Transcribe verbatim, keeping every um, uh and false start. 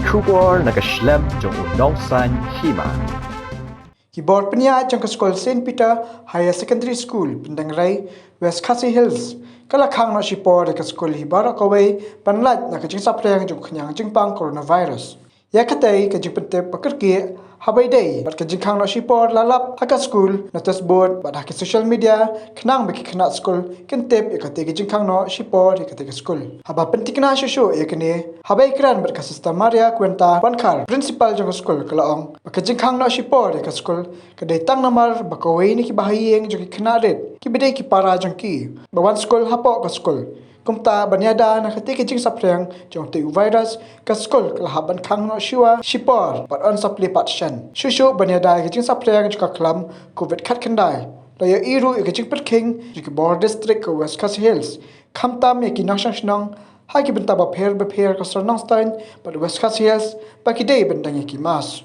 Khubor na ka shlem jong u nongsan hima. Ki bor pynïaid jong ka skul Saint Peter Higher Secondary School, Pyndengrei, West Khasi Hills, ka la khang noh shipor ïa ka skul hi baroh kawei ban lait na ka jingsaphriang jong ka khñiang jingpang coronavirus. Ïa katei ka jingpyntip ba kyrkieh haba ïadei bad ka jingkhang noh shipor la lap ha ka skul, notice board bad ha ki social media, khnang ba ki khynnah skul kin tip ïa katei ka jingkhang noh shipor ïa katei ka skul. Haba pyntikna shuh shuh ïa kane, haba ïakren bad ka Sister Maria Quinta Wankhar, principal jong ka skul, ka la ong ba ka jingkhang noh shipor ïa ka skul ka dei tang namar ba kawei na ki bahaïing jong ki khynnah rit kiba dei ki para jong ki ba wan skul hapoh ka skul. Kumta ban ïada na katei ka jingsaphriang jong utei u virus, ka skul ka la hap ban khang noh shwa shipor bad yn sa plie pat shen. Shuh shuh ban ïada ïa ka jingsaphriang jong ka khlam covid khatkhyndai, la ïohi ruh ïa ka jingpyrkhing jong ki bor district ka West Khasi Hills, khamtam ïa ki nongshong shnong ha ki bynta bapher bapher ka Sor Nongstoiñ bad West Khasi Hills ba ki dei ban don ïa ki mask.